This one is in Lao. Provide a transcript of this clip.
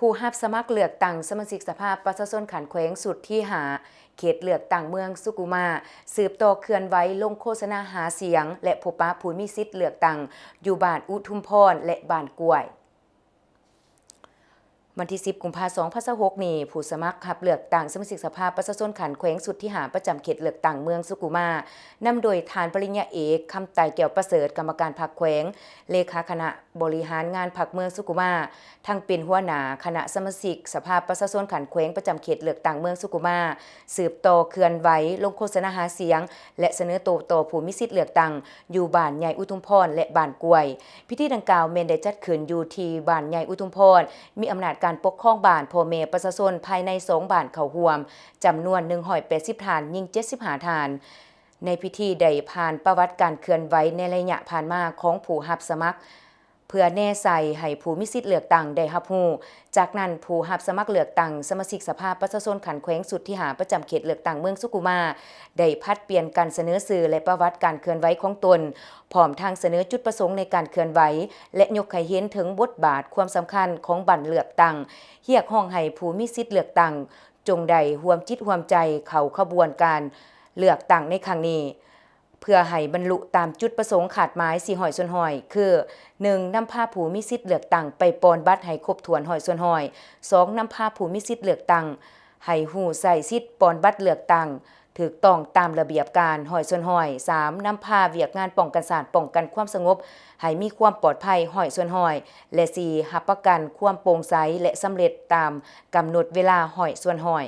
ຜູ້ຮັບສະໝັກເລືອກຕັ້ງສະມາຊິກສະພາປະຊາຊົນຂັ້ນແຂວງຊຸດທີຫ້າ ເຂດເລືອກຕັ້ງເມືອງສຸກຸມາ ສືບຕໍ່ເຄື່ອນໄຫວລົງໂຄສະນາຫາສຽງ ແລະ ພົບປະຜູ້ມີສິດເລືອກຕັ້ງຢູ່ບ້ານອຸທຸມພອນ ແລະ ບ້ານກ້ວຍ. ວັນທີສິບ ກຸມພາ ສອງພັນຊາວຫົກນີ້, ຜູ້ສະໝັກຮັບເລືອກຕັ້ງສະມາຊິກສະພາປະຊາຊົນຂັ້ນແຂວງຊຸດທີຫ້າ ປະຈຳເຂດເລືອກຕັ້ງເມືອງສຸກຸມາ ນຳໂດຍທ່ານປະລິນຍາເອກ ຄຳໄຕ ແກ້ວປະເສີດ ກຳມະການພັກແຂວງ, ເລຂາຄະນະບໍລິຫານງານພັກເມືອງສຸກຸມາ, ທັງເປັນຫົວໜ້າຄະນະສະມາຊິກສະພາປະຊາຊົນຂັ້ນແຂວງປະຈຳເຂດເລືອກຕັ້ງເມືອງສຸກຸມາ, ສືບຕໍ່ເຄື່ອນໄຫວລົງໂຄສະນາຫາສຽງ ແລະ ສະເໜີໂຕຕໍ່ຜູ້ມີສິດເລືອກຕັ້ງຢູ່ບ້ານໃຫຍ່ອຸທຸມພອນ ແລະ ບ້ານກ້ວຍ. ພິທີດັ່ງກ່າວແມ່ນໄດ້ຈັດຂຶ້ນຢູ່ທີ່ບ້ານໃຫຍ່ອຸທຸມພອນ, ມີອຳນາດການປົກຄອງບ້ານ, ພໍ່ແມ່ປະຊາຊົນພາຍໃນສອງບ້ານເຂົ້າຮ່ວມ ຈຳນວນໜຶ່ງຮ້ອຍແປດສິບທ່ານ, ຍິງເຈັດສິບຫ້າທ່ານ. ໃນພິທີໄດ້ຜ່ານປະຫວັດການເຄື່ອນໄຫວໃນໄລຍະຜ່ານມາຂອງຜູ້ຮັບສະໝັກ ເພື່ອແນໃສ່ໃຫ້ຜູ້ມີສິດເລືອກຕັ້ງໄດ້ຮັບຮູ້. ຈາກນັ້ນ, ຜູ້ຮັບສະໝັກເລືອກຕັ້ງສະມາຊິກສະພາປະຊາຊົນຂັ້ນແຂວງຊຸດທີຫ້າ ປະຈຳເຂດເລືອກຕັ້ງເມືອງສຸກຸມາ ໄດ້ຜັດປ່ຽນກັນສະເໜີຊື່ ແລະ ປະຫວັດການເຄື່ອນໄຫວຂອງຕົນ, ພ້ອມທັງສະເໜີຈຸດປະສົງໃນການເຄື່ອນໄຫວ ແລະ ຍົກໃຫ້ເຫັນເຖິງບົດບາດຄວາມສຳຄັນຂອງບັ້ນເລືອກຕັ້ງ, ຮຽກຮ້ອງໃຫ້ຜູ້ມີສິດເລືອກຕັ້ງ ຈົ່ງໄດ້ຮ່ວມຈິດຮ່ວມໃຈເຂົ້າຂະບວນການເລືອກຕັ້ງໃນຄັ້ງນີ້ ເພື່ອໃຫ້ບັນລຸຕາມຈຸດປະສົງຄາດໝາຍສີ່ຮ້ອຍສ່ວນຮ້ອຍ ຄື ໜຶ່ງ ນຳພາຜູ້ມີສິດເລືອກຕັ້ງໄປປ່ອນບັດໃຫ້ຄົບຖ້ວນຮ້ອຍສ່ວນຮ້ອຍ, ສອງ ນຳພາຜູ້ມີສິດເລືອກຕັ້ງໃຫ້ຮູ້ໃຊ້ສິດປ່ອນບັດເລືອກຕັ້ງຖືກຕ້ອງຕາມລະບຽບການຮ້ອຍສ່ວນຮ້ອຍ, ສາມ ນຳພາວຽກງານປ້ອງກັນຊາດ, ປ້ອງກັນຄວາມສະຫງົບໃຫ້ມີຄວາມປອດໄພຮ້ອຍສ່ວນຮ້ອຍ ແລະ ສີ່ ຮັບປະກັນຄວາມໂປ່ງໃສ ແລະ ສຳເລັດຕາມກຳນົດເວລາຮ້ອຍສ່ວນຮ້ອຍ.